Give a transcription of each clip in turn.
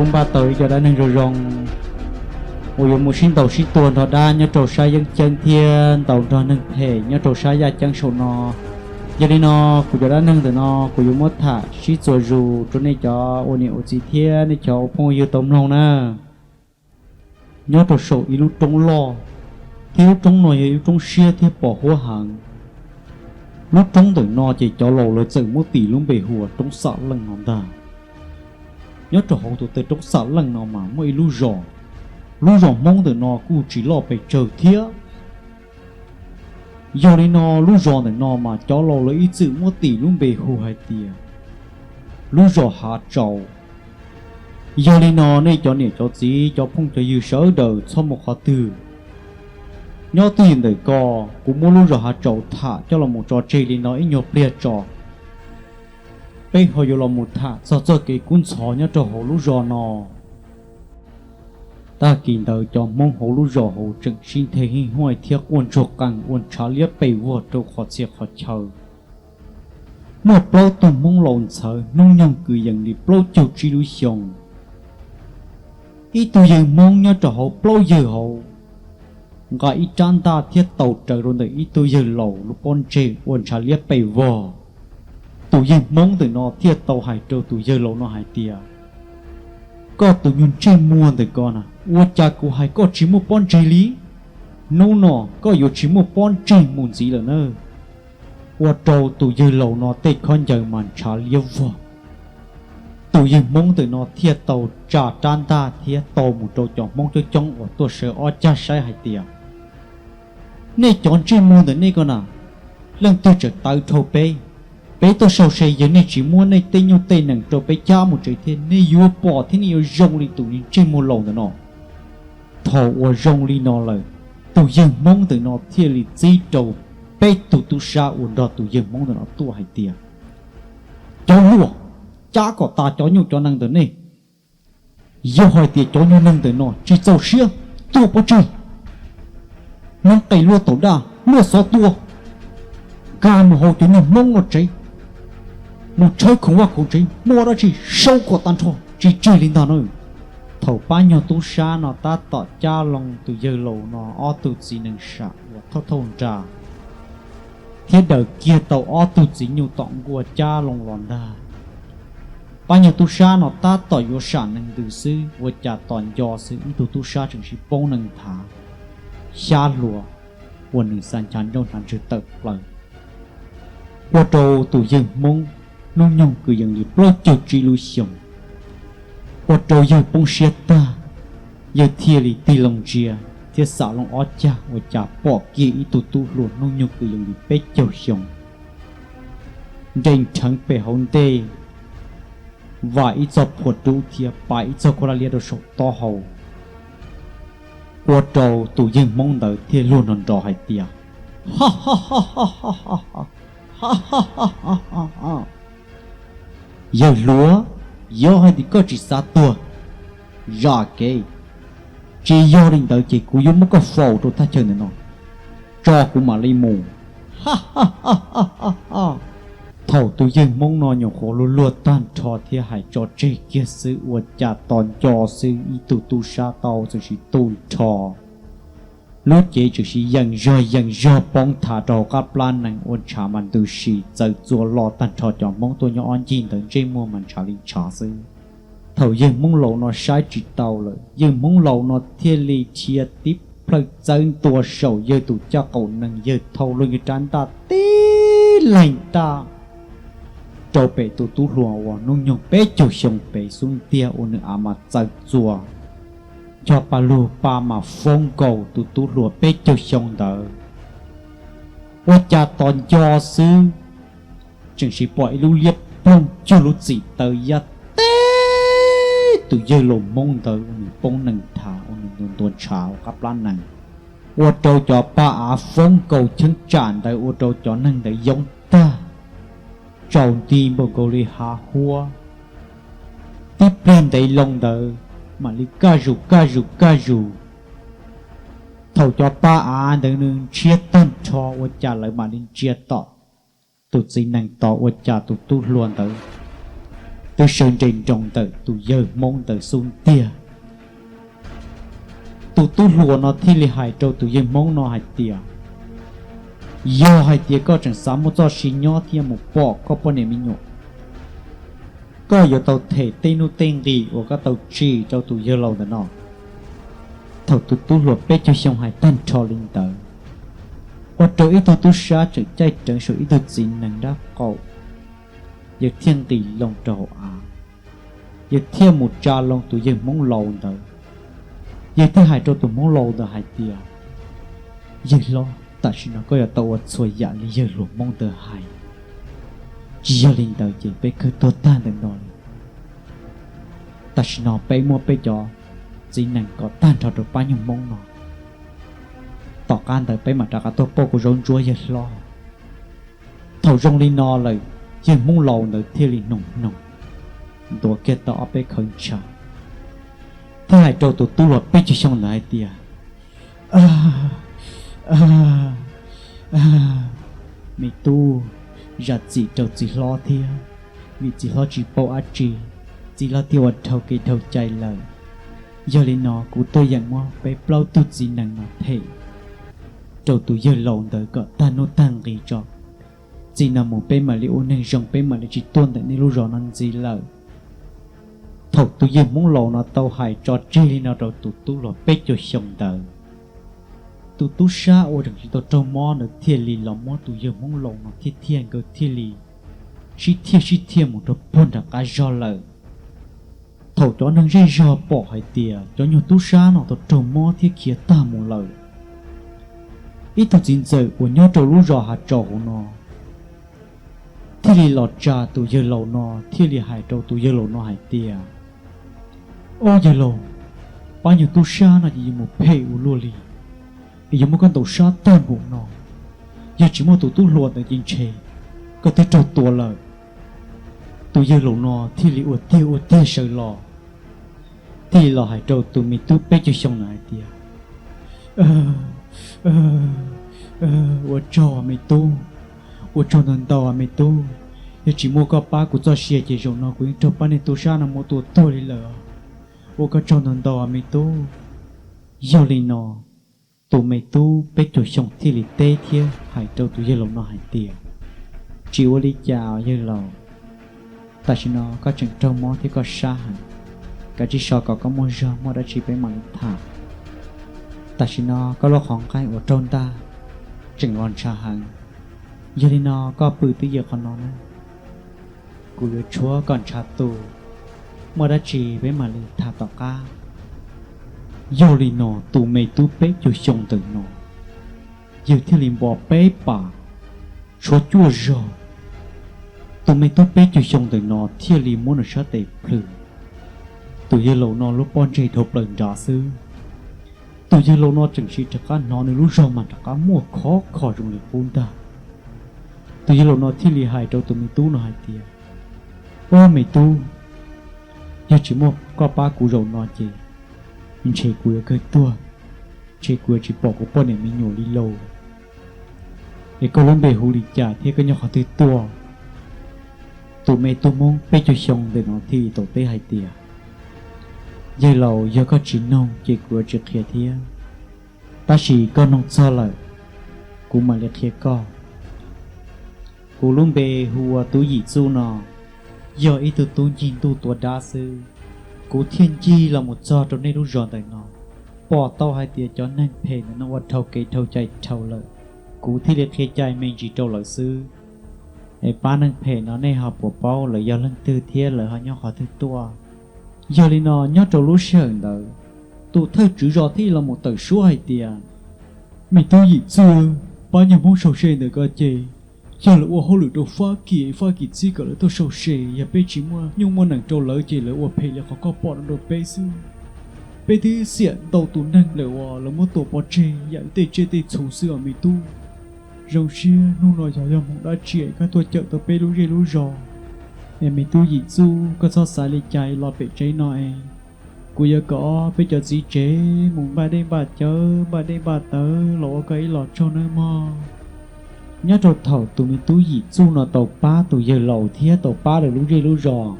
Npaj tau ib co dab neeg zoo zoo uas yuav mus sib ntaus sib tua nrog dab nyob rau sab yeeb ceeb thiab ntaus nrog neeg phem nyob rau sab yaj ceeb saum no. Yog li no kuv cov dab neeg ntawm no kuv yuav muab tham sib txuas zus rau nej cov ua niam ua txiv thiab nej cov ua phooj ywg tau mloog na. Nyob rau saum ib lub roob loj, thiab lub roob no yog ib lub roob siab thiab pos huab heev. Lub roob ntawm no ces cov laus lawv txawm muab tis lub npe hu ua roob Xam Leej no ntag. Nyob rau hauv tus tawg roob Xam Leej no mas muaj ib lub zos, lub zos Hmoob ntawm no kuj tsis loj pes tsawg thiab. Yog li no lub zos ntawm no mas cov laus lawv ib txwm muab tis lub npe hu hais tias lub zos Hav Tsaus. Yog li no nej cov niam cov txiv cov phooj cov ywg sawv daws txhob mus qhov twg. Nyob twj ywm ntawm ko, kuv muab lub zos Hav Tsaus tham coj los mus tso tseg li no ib nyuag pliag tso. Peb ho yuav los mus tham txog txoj kev kub ntxhov nyob rau hauv lub zos no. Tag kis ntawd cov Hmoob hauv lub zos hauv tseem sib nthe hij huaj thiab quaj ntsuag qees ua ntshav liab pes vog rau qhov txhia qhov chaw. Muaj plaub tug Hmoob laus ntxhawv hnub nyoog kwv yees li plaub caug tsib lub xyoo. Ib tug yawg Hmoob nyob rau hauv plaub yawg hauv nqa ib rab ntaj thiab taus raws rau ntawm ib tug yawg laus lub pob ntseg ua ntshav liab pes vog. Tus yawg Hmoob ntawm no thiaj tau hais rau tus yawg laus no hais tias, koj tus nyuag ntsej muag ntawm ko na, ua cas kuv hais koj tsis muaj pob ntseg li? Hnub no koj yuav tsis muaj pob ntseg mus ntxiv lawm na. Ua rau tus yawg laus no tej khaub ncaws mas ntshav liab vog. Tus yawg Hmoob ntawm no thiaj tau tsa rab ntaj thiab tau mus rau cov Hmoob coob coob uas tuaj sawv ob cag saib hais tias, nej cov ntsej muag ntawm nej ko na, leej twg tseem tawv dhau peb? Peb tuaj sau se yog nej tsis muab nej tej nyuj tej nees rau peb cab mus tsev thiab nej yuav pom thiab nej yuav zoo li tus ntsej muag laus ntawm no. Thaum uas zoo li no lawm, tus yawg Hmoob ntawm no thiaj li txib rau peb tug tub sab uas nrog tus yawg Hmoob ntawm no tuaj hais tias, cov hluas, cab kom tas cov nyuj cov nees ntawm nej. Yog hais tias cov nyuj nees ntawm no tsis txaus siab, tuaj pov tseg, nees qes luaj taus daj luaj xov tua, nkag mus hauv cov nyuag Hmoob no tsev, mus tshawb khoom vaj khoom tsev, muaj dab tsi sau kom tag nrho tsis tseg li ntag na. Thaum pab nyuag tub sab no tab tom cab loo tus yawg laus no ob tug txiv nees sam uas thauj thauj nra thiab daws kiag tau ob tug txiv nyuj tom nkuaj cab loo los ntag. Pab nyuag tub sab no tab tom yuav sam nees ntws xwb ua cas tos nco xwb ib tug tub sab tseem sib poob nees nthav, xyab hlua, ua nws xa ncha nrauj hnav ntswg tawm plaws. Ua rau tus yawg Hmoob hnub nyoog kwv yees li plaub caug tsib lub xyoos, ua rau yawg poob siab tag, yawg thiaj li tig loo ntsia thiab xam loo ob cag ua cas pom kiag ib tug tub hluas hnub nyoog kwv yees li peb caug xyoo nres nrheev pem hauv ntej, vam ib txoj phuam dub thiab pais ib txoj khaub hlab liab rau saum taub hau. Ua rau tus yawg Hmoob ntawd thiaj luag nrov nrov hais tias, yawg hluas, yog hais tias koj tsis xav tuag, zam kev, tsis yog li ntawd ces kuv yuav muab koj faus rau thaj chaw ntawm no, tso kuv mam li mus. Thaum tus yawg Hmoob no nyuam qhuav luag luag tag nrho thiab hais tso tseg kiag xwb ua cas tos nco xwb ib tug tub sab tau txawm sis tu nrho, lub cev txawm sis yees zog yees zog poob thav rau hauv qab plab nees ua ntshav mas ntws si txawv txua lo tag nrho cov Hmoob tuaj nyob ob ncig ntawd ntsej muag mas ntshav li ntshav xwb. Thaum yawg Hmoob laus no saib tsis tau lawm, yawg Hmoob laus no thiaj li dhia tib plhaw txawb ntua saum yawg tus caj qaum nees, yawg thau luag yawg rab ntaj tib leeg taj rau pem tus tub hluas uas hnub nyoog peb caug xyoo pem xub ntiag ua nws av mas txawv txua, ncho pa lug pa mas foob nkaus tus tub hluas peb caug xyoo ntawd. Ua cas tos nco xwb, tseem sis pom ib lub liab ploog cuag lub txim taw yaj teb tus yawg laus Hmoob ntawd ua nws poob nees thav ua nws ntua ntua ntshav hauv qab plab nees, ua rau cov pa av foob nkaus cheeb tsam ntawd ua rau cov neeg ntawd yoob tag, tsaus nti npaum nkaus li hav huab. Tib pliag ntev loo ntawd mam li kaj zus kaj zus kaj zus. Thaum cov pa av ntawd nws ntshiab tag nrho ua cas lawv mam li ntsia tom tus txiv nees tos ua cas tus tub hluas ntawd twb sawv nres nroos ntawm tus yawg Hmoob ntawd xub ntiag. Tus tub hluas no thiaj li hais rau tus yawg Hmoob no hais tias, yog hais tias koj tseem xav muaj txoj sia nyob thiab mus pom koj poj niam me nyuam, koj yuav tau them tej nuj tej nqis uas koj tau tsim rau tus yawg laus ntawm no. Thaum tus tub hluas peb caug xyoo hais tag nrho li ntawd, ua rau ib tug tub sab tseem caij reev saum ib tug txiv nees dab qaum, yawg thiaj nqis loo rau hauv av, yawg thiaj mus tsa loo tus yawg Hmoob laus ntawd. Yawg thiaj hais rau tus Hmoob laus ntawd hais tias, yawg hlob, tam sim no koj yuav tau ua txhua yam li yawg hluas Hmoob ntawd hais, tsis yog li ntawd ces peb kawg tuag tag ntawm no li. Tam sim no peb muab peb cov txiv nees kom tag nrho rau pab nyuag Hmoob no, tom qab ntawd peb mam rov qab tuaj pauj kuv zaub ntsuab yawg hlob. Thaum zoo li no lawm, yawg Hmoob laus ntawd thiaj li hnoos hnoos, ntuav kiag tau ob peb khawv ntshav, thiaj hais rau tus tub hluas peb caug xyoo ntawd hais tias, me tub, zam txim rau txiv hlob thiab, vim txiv hlob tsis paub dab tsi, txiv hlob thiaj ua dhau kev dhau cai lawm. Yog li no kuv tuaj yeem muab peb plaub tug txiv nees no them rau tus yawg laus ntawd kom tag nuj tag nqis tso. Txij no mus peb mam li ua neeg zoo, peb mam li tsis tuaj ntawm nej lub zos no ntxiv lawm. Thaum tus yawg Hmoob laus no tau hais tso tseg li no rau tus tub hluas peb caug xyoo ntawd, tus tub sab uas tseem tsis tau raug mob ntawd thiaj li los muab tus yawg Hmoob laus no thiab thiaj nkawd thiaj li sib thiaj sib thiaj mus rau puag nram qab zog lawm. Thaum cov neeg zej zog pom hais tias cov nyuag tub sab no tau raug mob thiab khiav tag mus lawm, ib tug txiv ntxawm uas nyob rau lub zos Hav Tsaus hauv no thiaj li los tsa tus yawg laus no, thiaj li hais rau tus yawg laus no hais tias, ob yawg laus, pab nyuag tub sab no ces yuav mus phem ua luaj li, es yuav muab koj ntaus sab tag npaum no. Yog tsis muaj tus tub hluas ntawd ces ntshe koj twb raug tua lawm. Tus yawg laus no thiaj li ua tiag ua tiag sawv los, thiaj li los hais rau tus me tub peb caug xyoo na hais tias, ua tsaug me tub, ua tsaug ntau ntau me tub, yog tsis muaj koj pab kuv txoj sia ces zaum no kuv yeej raug pab niag tub sab no muab tua tuag li lawm. Ua koj tsaug ntau ntau me tub. Yog li no, tus me tub peb caug xyoo thiaj li teb thiab hais rau tus yawg laus no hais tias, tsis ua li cas yawg laus, tam sim no koj tseem raug mob thiab koj sab heev, kav tsij so kom koj muaj zog muaj dab tsi peb mam li tham. Tam sim no koj lub qhov nqaij uas raug ntaj tseem los ntshav heev, yog li no koj pw twj ywm qhov no na, kuv yuav tshuab kom ntshav tu, muaj dab tsi peb mam li tham tom qab. Yog li no tus me tub peb caug xyoo ntawm no yawg thiaj li npo peb pas tshuab cuaj zaug. Tus me tub peb caug xyoo ntawm no thiaj li muab nws sab tes plhws, tus yawg laus no lub pob ntseg dhau plaws nrad xwb. Tus yawg laus no tseem sim rov qab hnov nws lub zog mas rov qab muaj khov kho zoo li qub ntag. Tus yawg laus no thiaj li hais rau tus me tub no hais tias, ob me tub, yog tsis muaj koj pab kuv zaum no ces ntshe kuv yuav kawg tuag, ntshe kuv yuav tsis pom kuv poj niam me nyuam li lauj. Es koj lub npe hu li cas thiab koj nyob qhov twg tuaj? Tus me tub Hmoob peb caug xyoo ntawm no thiaj li tau teb hais tias, yawg laus, yog koj tsis noog ces kuv yuav tsis qhia thiab, tab sis koj noog txog lawm, kuv mam li qhia koj. Kuv lub npe hu ua Tub Yim Txuj no, yog ib tug tub ncig ntuj tua dab xwb. Kuv thiaj ncig los mus txog rau nej lub zos ntawm no, pom tau hais tias cov neeg phem ntawm no ua dhau kev dhau cai dhau lawm, kuv thiaj li qhia cai me ntsis rau lawv xwb. Es pab neeg phem no nej ho puas paub lawv yog leej twg thiab lawv ho nyob qhov twg tuaj? Yog li no nyob rau lub sij hawm ntawd, tus thawj tswv zos thiaj los mus tawm suab hais tias, me tub Yim Txuj, pab nyuag Hmoob sau se ntawm ko ces yog lawv ua hauj lwm rau Fab Kis, Fab Kis txib kom lawv tuaj sau se. Yog peb tsis muaj nyuj muaj nees rau lawv ces lawv ua phem li qhov koj pom no rau peb xwb. Peb twb xiam ntau tus neeg lawm uas lawv muab tua pov tseg yam li tej tsiaj tej txhu xwb os me tub. Zoo siab hnub no yog yog hmoov dab tsi es koj tuaj cawm tau peb lub zej lub zos. Es me tub Yim Txuj, koj txhob xav li cas los pem tsev no es kuv yuav kom peb cov txiv tsev mus npaj dej npaj cawv npaj dej npaj tawv los ua koj ib los tsaug nawb mog. Nyob rau thaum tus me tub Yim Txuj no tau pab tus yawg laus thiab tau pab lawv lub zej lub zos,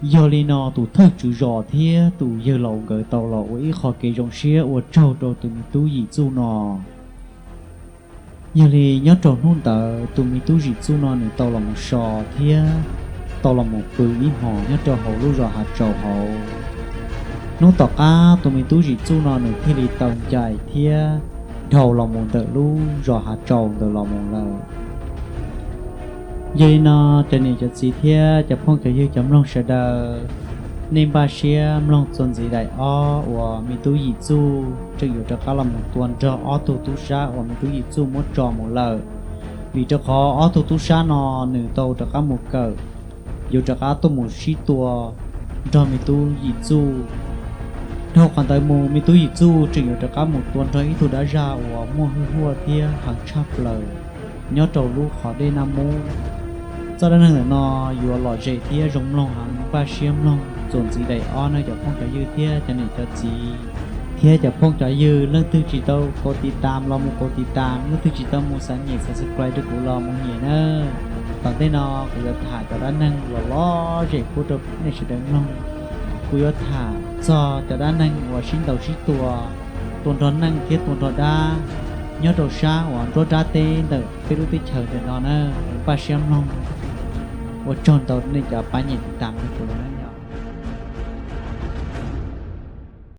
Yog li no tus thawj tswv zos thiab tus yawg laus nkawd tau los ua ib qho kev zoo siab ua tsaug rau tus me tub Yim Txuj no. Yog li nyob rau hnub ntawd tus me tub Yim Txuj no nws tau los mus so thiab tau los mus pw ib hmos nyob rau hauv lub zos Hav Tsaus hauv. Hnub tom qab tus me tub Yim Txuj no nws thiaj li tau ncaim thiab dhau los mus ntawm lub zos Hav Tsaus ntawd los mus lawm. Yog li no, cov niam cov txiv thiab cov phooj cov ywg cov mloog sawv daws, nej npaj siab mloog txuas ntxiv daim ob uas me tub Yim Txuj tseem yuav rov qab los mus tua nrog ob tug tub sab uas me tub Yim Txuj muab tso mus lawm. Vim rau qhov ob tug tub sab no nws tau rov qab mus kawm, yuav rov qab tuaj mus sib tua nrog me tub Yim Txuj. Dhau qhov ntawd mus me tub Yim Txuj tseem yuav rov qab mus tua nrog ib tug dab zaj uas muaj hwj huaj thiab heev tshaj plaws nyob rau lub qhov dej Naj Mub. Txoj dab neeg ntawm no yuav lom zem thiab zoo mloog heev, npaj siab mloog txuas ntxiv daim ob nawb cov phooj cov ywg thiab cov niam cov txiv. Thiab cov phooj cov ywg leej twg tsis tau kaus tiv tas los mus kaus tiv tas, leej twg tsis tau mus xav nyem subscribe rau kuv los mus nyem nawb. Tom ntej no kuv yuav tham cov dab neeg los lom zem pub rau nej sawv daws mloog. Kuv yuav tham txog cov dab neeg uas sib ntaus sib tua, tua nrog neej thiab tua nrog dab nyob rau sab uas nruab nrab teb ntawm peb lub teb chaws ntawm no na. Npaj siab mloog, ua tsaug ntau nej cov pab nyem tiv tas rau kuv.